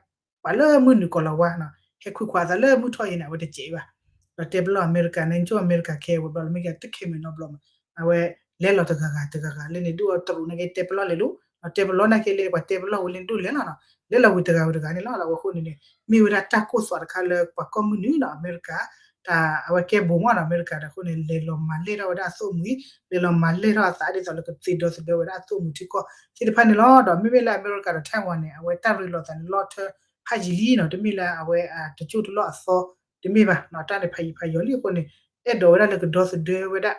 ပှၤလၢမုၢ်နုာ်ကိးလီၤဝါနီၤ, ဟဲခွံခွါအသးလၢမုၢ်ထီၣ်အံၤန့ၣ် အဝဲတစဲးဘၣ်. ဒီးတဲပလီၢ်အမဲရကၤန့ၣ် ကၠိအမဲရကၤခဲအံၤဝဲဘျီလီၤ မ့ၢ်ကတခဲမံၤနီတဘျီမး, အဝဲလဲၤလီၤတဂၤဂၤတဂၤဂၤလၢန့ၣ် ဒုးအီၤတရူးနာ်က့တဲပလီၢ်လဲၤလိၤ, ဒီးတဲပလီၢ်နာ်က့လၢပှၤတဲပလီၢ်ဝဲလၢန့ၣ်ဒိၣ်လဲၣ်လီၤနီၤ, လဲၤလီၤဝံၤတဂၤဝံၤတဂၤန့ၣ်လီၤ. ဒီးအဝဲအဃိန့ၣ်န့ၣ် မ့ၢ်ဝဲဒၣ်တၢ်ကိၢ်သွးတခါလၢပှၤကီၢ်မုၢ်နုာ်နီၤ, အမဲရကၤ တၢ်အဝဲကဲဘိမ့ၢ်နီၤ, အမဲရကၤဒီးအဃိန့ၣ် လဲၤလီၤမၤလဲၢ်ထီၣ်ဝဲဒၣ်အသိၣ်မှံၤ, လဲၤလီၤမၤလဲၢ်ထီၣ်အသးဒ်သိးလၢကသ့ဒီသဒၢဝဲဒၣ်အသိၣ်မှံၤထံကီၢ်သ့ၣ်တဖၣ်န့ၣ်လီၤ. ဒီးမ့မ့ၢ်လၢအမဲရကၤဒီး Taiwan န့ၣ် အဝဲတၢ်ရ့လိာ်သးန့ၣ်လီၤထၢဖးယံာ်လံနီၤ, တမ့ၢ်လၢအဝဲတကၠိၢ်တလီၢ်အသီ တမ့ၢ်ဘၣ်နီၤ, တၢ်န့ၣ်ဖးယံာ်ဖးယီၤလံအဃိန့ၣ် အဲၣ်ဒိးဝဲဒၣ်လၢကဒီသဒၢဝဲဒၣ်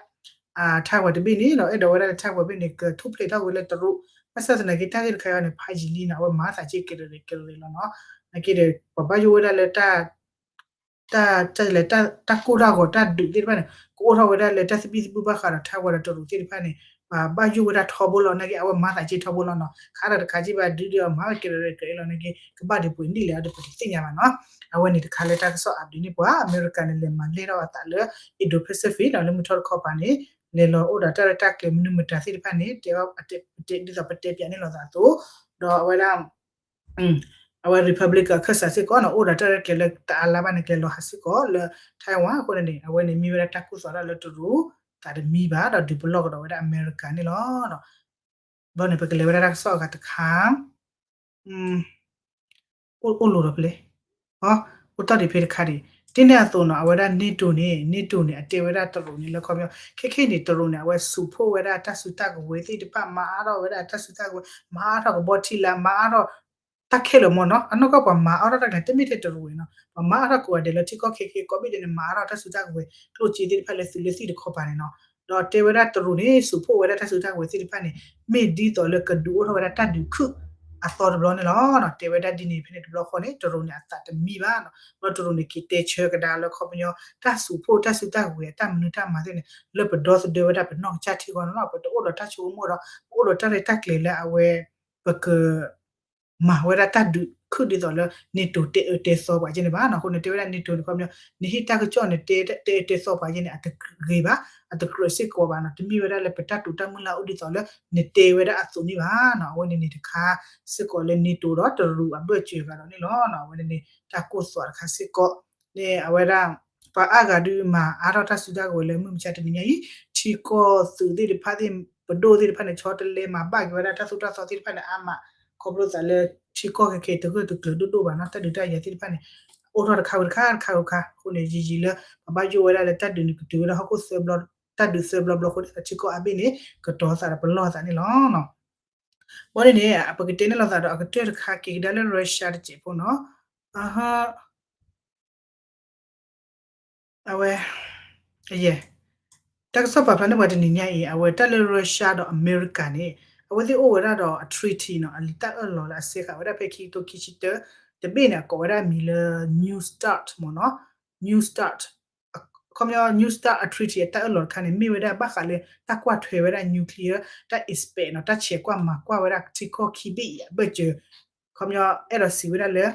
Taiwan တဘ့ၣ်န့ၣ်ဒီး အဲၣ်ဒိးဝဲဒၣ်လၢ Taiwan ဘ့ၣ်န့ၣ် ကထူၣ်ဖျဲးထီၣ်ဝဲလၢတရူး, ဘၣ်ဆၣ်သနာ်က့တၢ်ဂ့ၢ်တခါအံၤန့ၣ် ဖးယံာ်လံနီၤ, အဝဲမၤသးက့ကရၢကရၢလီၤနီၤ, နာ်က့ဒီး ပှၤဘၣ်ယိၣ်ဝဲဒၣ်လၢ တၢ် တၢ် တၢ်ကိၢ်တၢ်ဂီၤတၢ်ဒုးသ့ၣ်တဖၣ်န့ၣ် ကအိၣ်ထီၣ်ဝဲဒၣ်လၢတၢ်သဘံၣ်သဘုၣ်ဘၣ်ဃးဒီး Taiwan ဒီးတရူးသ့ၣ်တဖၣ်န့ၣ် ပှၤဘၣ်ယိၣ်ဝဲဒၣ်ထီဘိလီၤ, နာ်က့အဝဲမၤသးက့ထီဘိလီၤနီၤ, ခးတၢ်တခါက့ဘၣ်ဒုးဒီးမၤဝဲကရၢကရၢလီၤ, နာ်က့ကဘၣ်ဒံးပှဲၤနံၣ်လဲၣ်အံၤဒီးပတသ့ၣ်ညါဘၣ်နီၤ. အဝဲန့ၣ်တခါလၢတၢ်ကစီၣ် update န့ၢ်ပှၤ အမဲရကၤန့ၣ် လဲၤမၤလဲၢ်ထီၣ်အသးလၢ Indo-Pacific ဒီးလၢမုၢ်ထီၣ်တခီပၤန့ၣ် လဲၤလီၤအိၣ်ဒီးတၢ်ရဲၣ်တၢ်ကျဲၤမနုၤမတၤသ့ၣ်တဖၣ်န့ၣ် တဲ ဒ်သိးပတဲပၠးန့ၢ်လိာ်သးအသိး, ဒီးအဝဲဒၣ် အဝဲ Republic အခၢၣ်စးစ့ၢ်ကီးနီၤ အိၣ်ဒီးတၢ်ရဲၣ်ကျဲၤလၢတအါလါဘၣ်န့ၣ် ကျဲၤလီၤဟးစ့ၢ်ကီးလၢ Taiwan အဃိန့ၣ်န့ၣ် အဝဲန့ၣ်မ့ၢ်ဝဲဒၣ်တၢ်ကိၢ်သွးဒၣ်လၢတရူး သးတမံဘၣ် ဒီးဒုးပလီၢ်ကဒီးဝဲဒၣ်အမဲရကၤန့ၣ်လီၤ. ဘျီန့ၣ် ပကလဲၤဝဲဒၣ်တၢ်ကစီၣ်အဂၤတခါ အိၣ်လိၤဒီးဖဲလဲၣ်, အိၣ်တီၢ်ဒံးဖဲတခါဒံး, ဒ်န့ၣ်အသိးနီၤ အဝဲဒၣ် NATO န့ၣ် NATO န့ၣ် အတဲဝဲဒၣ်တရူးန့ၣ်လၢခီပညီ ခဲခဲအံၤန့ၣ် တရူးန့ၣ် အဝဲစူးဖှိၣ်ဝဲဒၣ်တၢ်စုတၢ်ကဝဲၤသ့ၣ်တဖၣ် မၤအါထီၣ်ဝဲဒၣ်တၢ်စုတၢ်ကဝဲၤ မၤအါထီၣ်ကဘီထံလာ် မၤအါထီၣ် တၢ်ခဲလၢာ်မ့ၢ်နီၤ အနီၢ်ကီၢ်ပှၤမၤအါထီၣ်တၢ်ကျဲၤ တမ့ၢ်ထဲတရူးဝဲနီၤ ပှၤမၤအါထီၣ်ကိးဂၤဒဲးလၢထံကီၢ်ခဲခဲကိးဘ့ၣ်ဒဲးန့ၣ် မၤအါထီၣ်တၢ်စုတၢ်ကဝဲၤ ကျိၣ်စ့သ့ၣ်တဖၣ်လၢသုးလၢသံၣ်တခီပၤန့ၣ်နီၤ ဒီးတဲဝဲဒၣ်တရူးန့ၣ် စူးဖှိၣ်ဝဲဒၣ်တၢ်စုတၢ်ကဝဲၤသ့ၣ်တဖၣ်န့ၣ် မ့ၢ်ဒ်သိးလၢကဒုးအိၣ်ထီၣ်ဝဲဒၣ်တၢ်ဒုးခုၣ် အသီတဘျီန့ၣ်လီၤ. တဲဝဲဒၣ်ဒ်န့ၣ် ဖဲန့ၣ်တဘျီဃီန့ၣ် တရူးန့ၣ်အသးတမံဘၣ်နီၤ. ဘျီတရူးန့ၣ်က့ၤတဲဆၢကဒါလၢခီပညီ တၢ်စူးဖှိၣ်တၢ်စုတၢ်ကဝဲၤ တၢ်မနုၤတၢ်မၤသ့ၣ်န့ၣ် လၢပဒီသဒၢဝဲဒၣ်ပနီၢ်ကစၢ်ထံအဂီၢ်န့ၣ်လီၤ. ပတအိၣ်ဒီးတၢ်ဆိကမိၣ်ဒီး ပအိၣ်ဒီးတၢ်ရဲၣ်တၢ်ကျဲၤလၢအဝဲ ပက မၤဝဲဒၣ်တၢ်ဒုးခုၣ်ဒ်သိးလၢ NATO တဲအၢတဲသီပှၤကဲန့ၣ်ဘၣ်နီၤ. အဃိန့ၣ် တဲဝဲဒၣ် NATO န့ၣ် ခီပညီ နဟ့ၣ်တၢ်ကစီၣ်န့ၣ် တဲအၢတဲသီပှၤကဲန့ၣ် အတဂ့ၤဘၣ်, အတကြၢးစ့ၢ်ကီးဘၣ်နီၤ. တမ့ၢ်ဝဲဒၣ်လၢပတၢ်တိာ်တၢ်မုၢ်လၢ်အိၣ်ဒ်သိးလၢ နတဲဝဲဒၣ်အသိးန့ၣ်ဘၣ်နီၤ. အဝဲန့ၣ်န့ၣ်တခါစ့ၢ်ကီးလၢ NATO ဒီးတရူးအဘၢၣ်စၢၤဂၤဒီးန့ၣ်လီၤ. အဝဲန့ၣ်န့ၣ် တၢ်ကိၢ်သွးတခါစ့ၢ်ကီး န့ၣ် အဝဲဒၣ် ပှၤအါဂၤဒုးမၤအါထီၣ်တၢ်စုတၢ်ကဝဲၤလၢမုၢ်မဆါတနံၤညါအံၤ, ထံကီၢ်သုးသ့ၣ်တဖၣ်သ့ၣ် ပဒိၣ်သ့ၣ်တဖၣ်န့ၣ် ဆီတလဲမၤဘၣ်က့ၤဝဲဒၣ်တၢ်သိၣ်တၢ်သီသ့ၣ်တဖၣ်န့ၣ် အါမး ခီဖျိသးလၢ ထံကီၢ်ခဲခဲအံၤ တဂၢၢ်တကျၢၤဒိၣ်ဒိၣ်ဘၣ်နီၤ. တၢ်ဒုးတၢ်ယၤသ့ၣ်တဖၣ်န့ၣ် အိၣ်ထီၣ်တခါဝံၤတခါ တခါဝံၤတခါ အဃိန့ၣ် ယံာ်ယံာ်လၢ ပဘၣ်ယိၣ်ဝဲဒၣ်လၢတၢ်ဒုးန့ၣ် ကတုၤဝဲဒၣ်ဟီၣ်ခိၣ်သၢဘျီ တၢ်ဒုးသၢဘျီဘျီအဃိန့ၣ် ထံကီၢ်အါဘ့ၣ်န့ၣ် ကတီၤသးဒီးပလီၢ်သးန့ၣ်လီၤ. ဘၣ်န့ၣ်န့ၣ် ပကတဲန့ၣ်လိာ်သးဒီးအကတၢၢ်တခါ က့ၤကဒါလၢ Russia တစဲးဖိနီၤ. အဝဲ ယဲ တၢ်ကစီၣ်ပာ်ဖျါန့ၢ်ပှၤတနံၤညါအံၤ အဝဲတၢ်လၢ Russia ဒီးအမဲရကၤန့ၣ် အဝဲသ့ၣ်အိၣ်ဝဲဒၣ်ဒီးအ treaty နီၤ, အလံာ်တၢ်အၢၣ်လီၤလၢအစဲးဃာ်ဝဲဒၣ်ဖဲခံကထိခံဆံတၢ တဘ့ၣ်န့ၣ် အကိးဝဲဒၣ်မံၤလၢ New START မ့ၢ်နီၤ, New START ခီပညီ New START အ treaty အတၢ်အၢၣ်လီၤတခါန့ၣ် မ့ၢ်ဝဲဒၣ်ဘၣ်ဃးလၢတၢ်ကွၢ်ထွဲဝဲဒၣ် nuclear တၢ် expect နီၤ, တၢ်ဆဲးကွၢ်မၤကွၢ်ဝဲဒၣ်ထံကီၢ်ခံဘ့ၣ်အံၤအဘၢၣ်စၢၤ ခီပညီအဲၣ်ဒိးစံးဝဲဒၣ်လၢ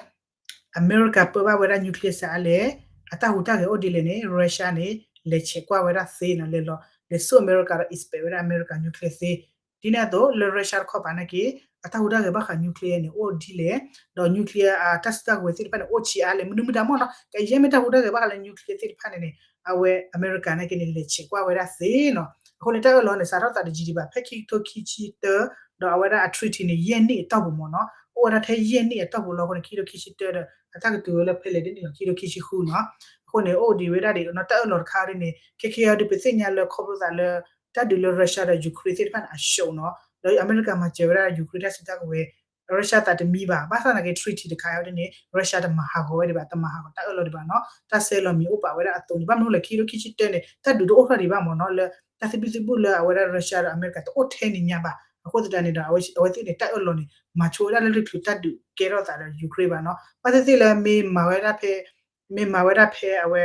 အမဲရကၤပၢဘၣ်ဝဲဒၣ် nuclear စ့ၢ်အါလဲၣ်, အတၢ်ဟူးတၢ်ဂဲၤအိၣ်ဒ်လဲၣ်န့ၣ် Russia န့ၣ် လဲၤဆဲးကွၢ်ဝဲဒၣ်သ့နီၤ, လဲၤလီၤ လဲၤဆူအမဲရကၤဒီး expect ဝဲဒၣ်အမဲရကၤ nuclear သ့. ဒ်န့ၣ်အသိး လၢ Russia တခီပၤနာ်က့ အတၢ်ဟူးတၢ်ဂဲၤဘၣ်ဃး nuclear န့ၣ် အိၣ်ဒ်လဲၣ်, ဒီး nuclear အတၢ်စုတၢ်ကဝဲၤသ့ၣ်တဖၣ်န့ၣ် အိၣ်ဆံးအါလဲၣ်, မနုၤမတၤမ့ၢ်နီၤ, ကယဲၢ်မ့ၢ်တၢ်ဟူးတၢ်ဂဲၤဘၣ်ဃးလၢ nuclear သ့ၣ်တဖၣ်န့ၣ်န့ၣ် အဝဲအမဲရကၤနာ်က့န့ၣ် လဲၤဆဲးကွၢ်ဝဲဒၣ်သ့နီၤ. အဃိန့ၣ် တၢ်အၢၣ်လီၤန့ၣ် စးထီၣ်သးတယံာ်ဒံးဘၣ် ဖဲခံကထိခံဆံတၢ ဒီးအဝဲဒၣ်အ treaty န့ၣ် ယဲၢ်နံၣ်အတီၢ်ပူၤမ့ၢ်နီၤ, အိၣ်ဝဲဒၣ်ထဲယဲၢ်နံၣ်အတီၢ်ပူၤလီၤ. အဃိန့ၣ် ခံကထိခံဆံတၢဒီး အတၢ်ကတုၤဝဲလၢဖဲလဲၣ်ဒ်န့ၣ်လီၤ ခံကထိခံဆံဃုနီၤ. အဃိန့ၣ် အိၣ်ဒံးဝဲဒၣ်ဒ်နီၤ တၢ်အၢၣ်လီၤတခါဒ်န့ၣ် ခဲခဲအံၤဒုး ပသ့ၣ်ညါလၢခီဖျိသးလၢ တၢ်ဒုးလၢ Russia ဒီး Ukraine သ့ၣ်တဖၣ်န့ၣ် အရှုံးနီၤ, ဒီးအမဲရကၤမၤစၢၤဝဲဒၣ် Ukraine တၢ်စုတၢ်ကဝဲၤ Russia သးတမံဘၣ်, ဘၣ်ဆၣ်သနာ်က့ treaty တခါအံၤဒ်န့ၣ် Russia တမၤဟးဂီၤဝဲဒံးဘၣ်, တမၤဟးဂီၤတၢ်အၢၣ်လီၤဒံးဘၣ်နီၤ, တၢ်ဆဲးလီၤမံၤအိၣ်ပာ်ဝဲဒၣ်အသိးန့ၣ်, ဘၣ်မနုၤလဲၣ် ခံကထိခံဆံတၢန့ၣ် တၢ်ဒုးတအိၣ်ထီၣ်ဒံးဘၣ်မ့ၢ်နီၤ, လၢတၢ်သဘံၣ်သဘုၣ်လၢအဝဲဒၣ် Russia ဒီးအမဲရကၤတအိၣ်ထဲန့ၣ်ညါဘၣ်. အဃိသတးန့ၣ်ဒီး အဝဲသ့ၣ်န့ၣ် တၢ်အၢၣ်လီၤန့ၣ် မၤဆိဝဲဒၣ်လၢတချုးတၢ်ဒုးကဲထီၣ်သးဒီး Ukraine ဘၣ်နီၤ, ဘၣ်သ့ၣ်သ့ၣ်လၢမ့ၢ်မၤဝဲဒၣ်ဖဲ မ့ၢ်မၤဝဲဒၣ်ဖဲအဝဲ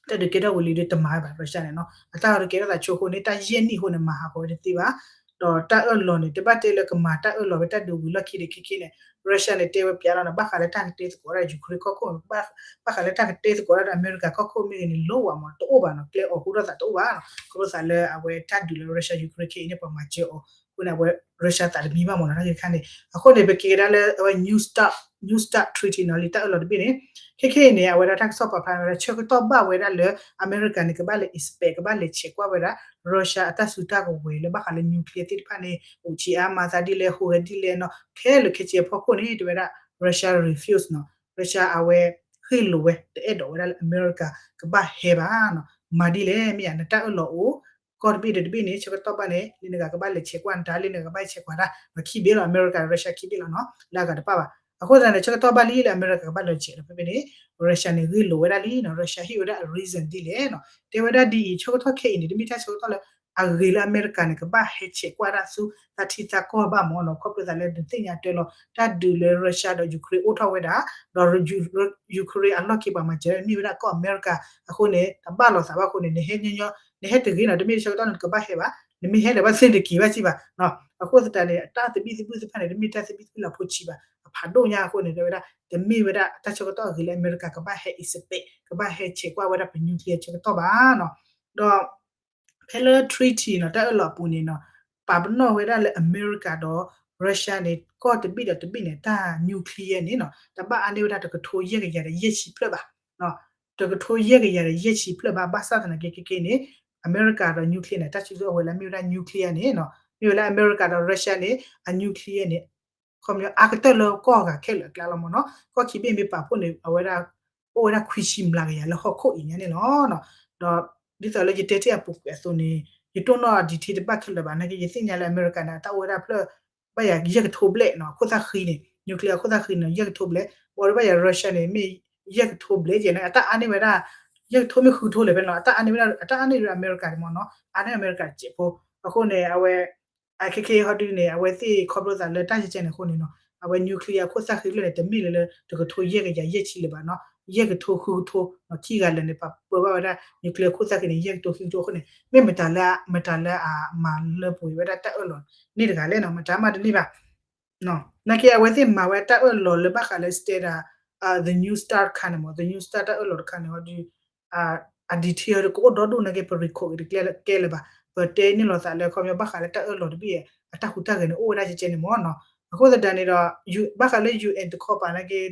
တၢ်ဒုးကဲထီၣ်ဝံၤလံဒီးတမၤဝဲဘၣ် Russia န့ၣ်နီၤ, အတၢ်အီၤတကဲထီၣ်သးဆိအဃိန့ၣ် တၢ်ယဲၢ်နံၣ်အဃိန့ၣ် မၤဟးဂီၤဝဲတသ့ဘၣ်. ဒီးတၢ်အၢၣ်လီၤန့ၣ် တဘၣ်တဲလၢကမၤတၢ်အၢၣ်လီၤဝဲတၢ်ဒုးဝံၤလီၢ်ခံဒီးခဲခဲန့ၣ် Russia န့ၣ် တဲဝဲပျးလီၤနီၤ, ဘၣ်ဃးလၢတၢ်ကတဲသကိးဝဲဒၣ် Ukraine ကီၢ်ခိၣ်, ဘၣ်ဃးလၢတၢ်ကတဲသကိးဝဲဒၣ်ဒီးအမဲရကၤကီၢ်ခိၣ်မ့ၢ်ဂ့ၤန့ၣ် လိၣ်ဝဲမ့ၢ်နီၤ, တအိၣ်ဘၣ်နီၤ, ကျဲအီၤဟူထီၣ်သးတအိၣ်ဘၣ်နီၤ, ခီဖျိသးလၢအဝဲတၢ်ဒုးလၢ Russia Ukraine ခဲအံၤန့ၣ် ပှၤမၤစၢၤအီၤအဃိန့ၣ် အဝဲ Russia သးတမံဘၣ်မ့ၢ်နီၤ တၢ်ဂ့ၢ်တခါန့ၣ်. အဃိန့ၣ် ပက့ၤကဒါလၢအဝဲ New START, New START Treaty နီၤ, လံာ်တၢ်အၢၣ်လီၤတဘ့ၣ်န့ၣ် ခဲခဲအံၤန့ၣ် အဝဲဒၣ်တၢ်ကစီၣ်ပာ်ဖျါန့ၣ်ဝဲဒၣ် ဆၢကတီၢ်ဘၣ်ဝဲဒၣ်လၢ အမဲရကၤန့ၣ် ကဘၣ်လဲၤ expect ကဘၣ်လဲၤဆဲးကွၢ်ဝဲဒၣ် Russia အတၢ်စုတၢ်ကဝဲၤလၢဘၣ်ဃးလၢ nuclear သ့ၣ်တဖၣ်န့ၣ် အိၣ်ဆံးအါမၤသးဒ်လဲၣ် ဟူးဂဲၤဒ်လဲၣ်နီၤ, ခဲလၢာ်ခဲဆ့အဖီခိၣ်န့ၣ် တဲဝဲဒၣ် Russia refuse နီၤ, Russia အဝဲ ဂ့ၢ်လိာ်ဝဲ တအဲၣ်ဒိးဝဲဒၣ်လၢအမဲရကၤကဘၣ်ဟဲဘၣ်နီၤ, မၤဒ်လဲၣ် မ့ၢ်ယါ နတၢ်အၢၣ်လီၤအိၣ် ကီၢ်တဘ့ၣ်ဒီးတဘ့ၣ်န့ၣ် ဆၢကတီၢ်ဘၣ်န့ၣ် လၢနဂၤကဘၣ်လဲၤဆဲးကွၢ်နတၢ် လၢနဂၤကဘၣ်ဆဲးကွၢ်တၢ် ခံဘ့ၣ်လီၤ အမဲရကၤ Russia ခံဘ့ၣ်လီၤနီၤ, လၢအဂၤတပၣ်ဘၣ်. အဃိသတးန့ၣ် ဆၢကတီၢ်ဘၣ်လံလၢအမဲရကၤကဘၣ်လဲၤဆဲးဒီးဖဲဖဲန့ၣ် Russia န့ၣ် ဂ့ၢ်လိာ်ဝဲဒၣ်လံနီၤ, Russia ဟ့ၣ်ဝဲဒၣ်အ reason ဒ်လဲၣ်နီၤ, တဲဝဲဒၣ်ဒ်အံၤ ဆၢကတီၢ်ခဲအံၤန့ၣ် တမ့ၢ်တၢ်ဆၢကတီၢ်လၢ အဂ့ၤလၢအမဲရကၤန့ၣ် ကဘၣ်ဟဲဆဲးကွၢ်တၢ်ဆူသးထံသးကီၢ်ဘၣ်မ့ၢ်နီၤ, ခီဖျိသးလၢနသ့ၣ်ညါတၢ်လီၤ တၢ်ဒုးလၢ Russia ဒီး Ukraine အိၣ်ထီၣ်ဝဲဒၣ်, ဒီး Ukraine အလီၢ်ခံပှၤမၤစၢၤမ့ၢ်ဝဲဒၣ်ကီၢ်အမဲရကၤ, အဃိန့ၣ် တဘၣ်လိာ်သးဘၣ်အဃိန့ၣ် နဟဲညီညီ နဟဲတဂ့ၤနီၤ, တမ့ၢ်ဆၢကတီၢ်န့ၣ် နကဘၣ်ဟဲဘၣ်, နမ့ၢ်ဟဲလၢၤဘၣ်သ့ၣ်တက့ၤဘၣ်စံးဘၣ်, အဃိသတးန့ၣ် တၢ်သဘံၣ်သဘုၣ်သ့ၣ်တဖၣ်န့ၣ် တမ့ၢ်တၢ်သဘံၣ်သဘုၣ်လၢအဖိဆံးဘၣ်, အဖးဒိၣ်ညါအဃိန့ၣ် တဲဝဲဒၣ် တမ့ၢ်ဝဲဒၣ်တၢ်ဆၢကတီၢ်အဂ့ၤလၢအမဲရကၤကဘၣ်ဟဲ expect ကဘၣ်ဟဲဆဲးကွၢ်ဝဲဒၣ်ပ nuclear ဆၢကတီၢ်ဘၣ်နီၤ, ဒီး ဖဲလၢ treaty နီၤ တၢ်အၢၣ်လီၤအပူၤန့ၣ်နီၤ ပာ်ပနီၣ်ဝဲဒၣ်လၢအမဲရကၤဒီး Russia န့ၣ် ကီၢ်တဘ့ၣ်ဒီးတဘ့ၣ်န့ၣ် တၢ် nuclear န့ၣ်နီၤ တဘၣ်အါန့ၢ်ဝဲဒၣ်တကထိယဲၢ်ကယၤဒီးယဲၢ်ဆံဖျၢၣ်ဘၣ်, တကထိယဲၢ်ကယၤဒီးယဲၢ်ဆံဖျၢၣ်ဘၣ်, ဘၣ်ဆၣ်သနာ်က့ခဲခဲအံၤန့ၣ် အမဲရကၤဒီး nuclear န့ၣ် တၢ်စုအဝဲလၢမ့ၢ်ဝဲဒၣ် nuclear န့ၣ်နီၤ မ့ၢ်ဝဲလၢအမဲရကၤဒီး Russia န့ၣ် အ nuclear န့ၣ် ခီပညီအါကတၢၢ်လၢကီၢ်ဂၤခဲလၢာ်အကျါလီၤမ့ၢ်နီၤ, ကီၢ်ခံဘ့ၣ်မ့ၢ်ပာ်ဖှိၣ်န့ၣ် အဝဲဒၣ် အိၣ်ဝဲဒၣ်ခွံဆံမျးကယၤလၢဟီၣ်ခိၣ်အံၤညါန့ၣ်လီၤ. ဒီးဒ်သိးလၢယတဲတ့ၢ်အပူၤကွံာ်အသိးန့ၣ် ယတိၢ်နီၣ် detail တဘၣ်ခဲလၢာ်ဘၣ်, နာ်က့ယသ့ၣ်ညါလၢအမဲရကၤန့ၣ် အတၢ်အိၣ်ဝဲဒၣ်ဖျၢၣ် ဘၣ်ယၤယဲၢ်ကထိဘျဲၣ်နီၤ, အခိၣ်သၣ်ဃံန့ၣ် nuclear အခိၣ်သၣ်ဃံန့ၣ် ယဲၢ်ကထိဘျဲၣ်, ဘၣ်ဒီးဘၣ်ယၤ Russia န့ၣ် မ့ၢ်ယဲၢ်ကထိဘျဲၣ်ကဲန့ၣ် အတၢ်အါန့ၢ်ဝဲဒၣ် ယဲၢ်ကထိမ့ၢ်ဃုကထိလဲၣ်ဖဲန့ၣ်လီၤ, အတၢ်အါန့ၢ်ဝဲဒၣ် အတၢ်အါန့ၢ်ဝဲဒၣ်အမဲရကၤန့ၣ်မ့ၢ်နီၤ, အါန့ၢ်အမဲရကၤတစဲးဖိ, အဃိန့ၣ် အဝဲ အခဲခဲဟီဒုန့ၣ် အဝဲသ့ၣ်ခီဖျိသးလၢတၢ်ယဲၢ်ကဲန့ၣ်အဃိန့ၣ်နီၤ, အဝဲ nuclear အခိၣ်သၣ်ဃံကလၢာ်န့ၣ် တမ့ၢ်လၢလၢတကထိယဲၢ်ကယၤယဲၢ်ဆံလၢၤဘၣ်နီၤ, ယဲၢ်ကထိဃုကထိနီၤ, ခံဂၤလၢာ်န့ၣ် ပှၤပၢဘၣ်ဝဲဒၣ် nuclear အခိၣ်သၣ်ဃံန့ၣ် ယဲၢ်ကထိဃုကထိအဃိန့ၣ် မ့ၢ်မတၤလၢ မတၤလၢအမၤလၢပှဲၤဝဲဒၣ်တၢ်အၢၣ်လီၤန့ၣ်တဂၤလဲၣ်နီၤ, မတၤမးတန့ၢ်ဘၣ် နာ်က့ အဝဲသ့ၣ်မၤဝဲတၢ်အၢၣ်လီၤလၢဘၣ်ဃးလၢ State ဒီး The New Start တခါန့ၣ်မ့ၢ် The New Start တၢ်အၢၣ်လီၤတခါန့ၣ် ဟီဒီး အ detail ဒီးကအိၣ်ဒီဒူၣ်နာ်က့ ပ record က့ၤတကဲလၢၤဘၣ်, ပတဲန့ၢ်လိာ်သးလၢခီပညီဘၣ်ဃးလၢတၢ်အၢၣ်လီၤတဘ့ၣ် အတၢ်ဟူးတၢ်ဂဲၤန့ၣ် အိၣ်ဝဲဒၣ်ကဲကဲန့ၣ်မ့ၢ်နီၤ, အဃိသတးန့ၣ်ဒီး ဘၣ်ဃးလၢ ယူၣ်အ့ၣ် တခီပၤနာ်က့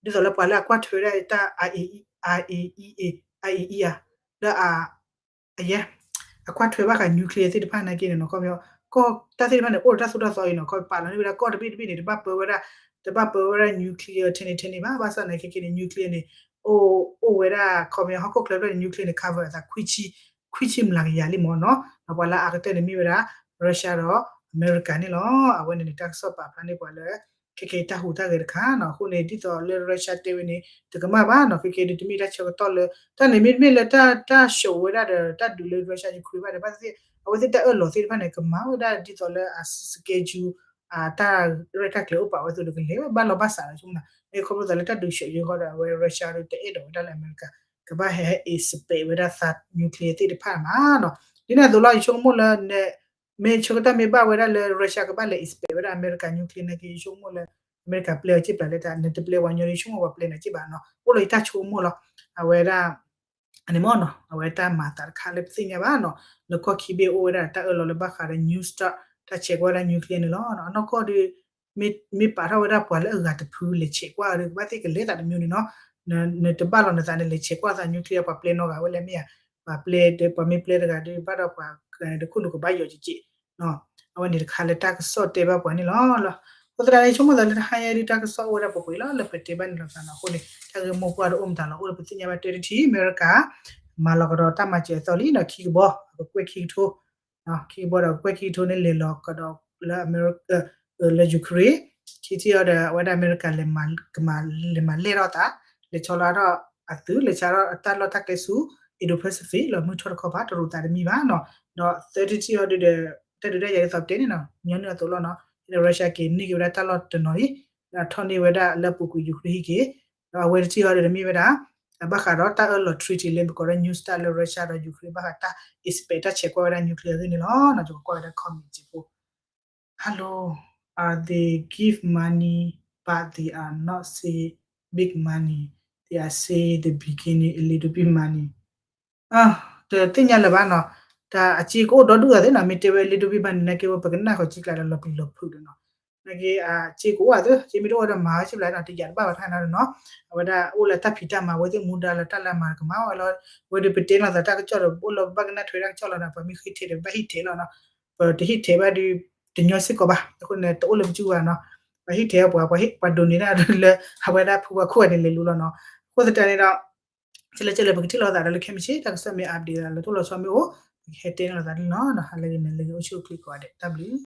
ဒီး ဒ်သိးလၢပှၤလၢအကွၢ်ထွဲဝဲဒၣ်တၢ် IAEA လၢ အယဲ အကွၢ်ထွဲဘၣ်ဃး nuclear သ့ၣ်တဖၣ်နာ်က့န့ၣ်နီၤ ခီပညီ ကီၢ်တၢ်သ့ၣ်တဖၣ်န့ၣ် အိၣ်ဒီးတၢ်သိၣ်တၢ်သီအံၤနီၤ ခီပၤလီၤန့ၢ်ဝဲဒၣ်ကီၢ်တဘ့ၣ်တဘ့ၣ်န့ၣ် တဘၣ်ပၢဝဲဒၣ် တဘၣ်ပၢဝဲဒၣ် nuclear ထဲန့ၣ်ထဲန့ၣ်ဘၣ် ဘၣ်ဆၣ်နာ်က့န့ၣ် nuclear န့ၣ် အိၣ်ဝဲဒၣ်ခီပညီဟီၣ်ခိၣ်ချၢဖျၢၣ်န့ၣ် nuclear န့ၣ် cover အသး ခွံဆံမျးကယၤလံမ့ၢ်နီၤ, ဒီးပှၤလၢအအါကတၢၢ်န့ၣ်မ့ၢ်ဝဲဒၣ် Russia ဒီး America န့ၣ်လီၤ. အဝဲန့ၣ်န့ၣ် တၢ်ကစီၣ်ပာ်ဖျါန့ၢ်ပှၤလၢ ခဲကဲတၢ်ဟူးတၢ်ဂဲၤတခါနီၤ, အဃိန့ၣ် ဒ်သိးလၢ Russia တဲဝဲန့ၣ် တကမၣ်ဘၣ်နီၤ, ခဲကဲဒုးတမ့ၢ်တၢ်ဆၢကတီၢ်လၢ တၢ်န့ၣ်မ့တမ့ၢ်လၢတၢ် တၢ်ဆှိးဝဲဒၣ်ဒီး တၢ်ဒုးလၢ Russia Ukraine ဘၣ်ဒီး ဘၣ်သ့ၣ်သ့ၣ် အဝဲသ့ၣ်တၢ်အၢၣ်လီၤသ့ၣ်တဖၣ်န့ၣ် ကမၤဝဲဒၣ်ဒ်သိးလၢအ schedule အတၢ်ရဲၣ်တၢ်ကျဲၤအိၣ်ပာ်ဝဲအသိးဒီး ကလဲၤဝဲဘၣ်လီၤဘၣ်စးလီၤဆိကမိၣ်နီၤ, မ့ၢ်ခီဖျိသးလၢတၢ်ဒုးဆှိးယံၤဃီဒီး အဝဲ Russia ဒီးတအဲၣ်ဒိးဝဲဒၣ်လၢအမဲရကၤ ကဘၣ်ဟဲ inspect ဝဲဒၣ်သး nuclear သ့ၣ်တဖၣ်မးနီၤ, ဒ်န့ၣ်အသိးလီၤ ယဆိကမိၣ်လၢ မ့ၢ်ဆၢကတီၢ်မ့ၢ်ဘၣ်ဝဲဒၣ်လၢ Russia ကဘၣ်လဲၤ inspect ဝဲဒၣ်အမဲရကၤ nuclear နာ်က့ ယဆိကမိၣ်လၢ အမဲရကၤပျဲအီၤစ့ၢ်ပျးလၢတၢ် နတပျဲပှၤညီဒီး ယဆိကမိၣ်ပှၤပျဲနၤစ့ၢ်ဘၣ်နီၤ, အိၣ်လီၤယတၢ်ဆိကမိၣ်လီၤ, အဝဲဒၣ် အန့ၣ်မ့ၢ်နီၤ အဝဲတၢ်မၤသးတခါလၢပသ့ၣ်ညါဘၣ်နီၤ, လၢကီၢ်ခံဘ့ၣ်အိၣ်ဝဲဒၣ်တၢ်အၢၣ်လီၤလၢဘၣ်ဃးဒီး New Start တၢ်ဆဲးကွၢ်ဝဲဒၣ် nuclear န့ၣ်လီၤ, အနီၢ်ကီၢ်ဒီး မ့ၢ်ပာ်ထီၣ်ဝဲဒၣ်ပှၤလၢအဂၤတဖုလဲၤဆဲးကွၢ်ဒီး ကဘၣ်သ့ၣ်ကလဲၤသးတမံၤန့ၣ်နီၤ, နတဘၣ်လီၤနသးန့ၣ် လဲၤဆဲးကွၢ်သး nuclear ပှၤပျဲနီတဂၤဝဲလဲၣ်မ့ၢ်ဧါ, ပှၤပျဲ ပှၤမ့ၢ်ပျဲတဂၤဒီး ဘၣ်ဒီးပှၤတခိၣ်နူာ်ကဘၣ်ယီၤကက့ၢ် အဝဲန့ၣ်တခါလၢတၢ်ကစီၣ်တဲဘၣ်ပှၤန့ၣ်လီၤ. အဃိသတးန့ၣ် ဆိကမိၣ်သးလၢတဟါညါဒုးတၢ်ကစီၣ်အိၣ်ဝဲဒၣ်ပှဲၤပှဲၤလီၤ လၢပတဲဘၣ်န့ၣ်လီၤသးနီၤ, အဃိန့ၣ် တၢ်ဂ့ၢ်မိၢ်ပှၢ်ဒီးအိၣ်မတၤလီၤ အိၣ်လၢပသ့ၣ်ညါဘၣ်တဲတထံၣ် အမဲရကၤ မၤလီၤကဒီးတၢ်မၤစၢၤအသီလံနီၤ ခံကဘီ အကကွဲၢ်ခံကထိ ခံကဘီဒီးကကွဲၢ်ခံကထိန့ၣ် လဲၤလီၤကဒီးလၢအမဲရကၤ လၢ Ukraine, ခံထံၣ်အီၤဒီး အဝဲဒၣ်အမဲရကၤ လဲၤမၤလဲၢ်ထီၣ်သး, လဲၤဆီလီၤထီၣ်အသုး လဲၤဆါထီၣ်တၢ်လီၢ်တၢ်ကျဲဆူ Indo-Pacific လီၤမုၢ်ထီၣ်တခီပၤ တရူးသးတမံၤဘၣ်နီၤ, ဒီးသၢထံၣ်အီၤဒုးဒီး တၢ်ဒုးတၢ်ယၤဒ်သိးပတဲန့ၣ်နီၤ ညီနုၢ်အသိးလီၤနီၤ, ဒီး Russia က့ၤန့ၢ်က့ၤဝဲဒၣ်တၢ်လီၢ်တနီၤလံ, ဒီးထီၣ်န့ၢ်ဝဲဒၣ်လၢအပူၤကွံာ် Ukraine ဟံၣ်က့ၤ, ဒီးအဝဲတထံၣ်အီၤဒုးဒီးမ့ၢ်ဝဲဒၣ် ဘၣ်ဃးဒီးတၢ်အၢၣ်လီၤ treaty လၢပကိးဒီး New Start လၢ Russia ဒီး Ukraine ဘၣ်ဃးတၢ် expect တၢ်ဆဲးကွၢ်ဝဲဒၣ် nuclear အဂ့ၢ်န့ၣ်လီၤ. ယကကွၢ်ဝဲဒၣ် comment စ့ၢ်ဖိ Hello, are they give money but they are not say big money, they are say the beginning a little bit money, တသ့ၣ်ညါလၢၤဘၣ်နီၤ, တၢ်အစ့ကအိၣ်ဒီဒူၣ်အသးသ့နီၤ, မ့ၢ်တဲဝဲ little bit money နာ်က့ဝဲ ပကနၣ်ဃီၤစ့ကျါဒီးလီၤပျံၤလီၤဖုးဒီးနီၤ, နာ်က့ အစ့ကအိၣ်အသး စ့မ့ၢ်တအိၣ်ဒီးမၤဝဲစ့ၢ်ပျးနီၤ, တယာ်တဘၣ်ဘၣ်တခါနီၤ, အဝဲဒၣ်အိၣ်လၢတၢ်ဖံးတၢ်မၤ အဝဲသ့ၣ်မူဒါလၢတၢ်လၢအမၤကမၤဝဲလီၤ, ဝဲဒုးပတဲလိာ်သးတၢ်ကစီၣ်ဒီး ပအိၣ်လၢပဘၣ်ကနၣ်ထွဲတၢ်ကစီၣ်လီၤဒီး ပှၤမ့ၢ်ဃ့ထဲးဒီး ပဘၣ်ဟ့ၣ်ထဲးလီၤနီၤ, ပတဟ့ၣ်ထဲးဘၣ်ဒီး တညီစ့ၢ်ကီးဘၣ်, အဃိန့ၣ် တအိၣ်လၢပစုဘၣ်နီၤ, ပှၤဟ့ၣ်ထဲးပှၤ ပှၤဟ့ၣ်ပှၤဒိးန့ၢ်ဒၣ်လၢ အဝဲဒၣ်ဖုဝါခိၣ်ဂၤန့ၣ်လဲၤလူလီၤနီၤ, အဃိသတးန့ၣ်ဒီး ကလဲၤကလဲၤ ပကထံၣ်လိာ်သးဒီးလၢခဲမုၢ်ဆ့ၣ် တၢ်ကစီၣ်မ့ၢ် update လၢထီၣ်လီၤဆီမ့ၢ်အိၣ် ပကဟဲတဲန့ၢ်လိာ်သးဒ်နီၤ, ဟါလၢဂ့ၤ နၤလၢဂ့ၤ အိၣ်ဆူၣ်အိၣ်ချ့ကိးဂၤဒဲး တၢ်ဘျုး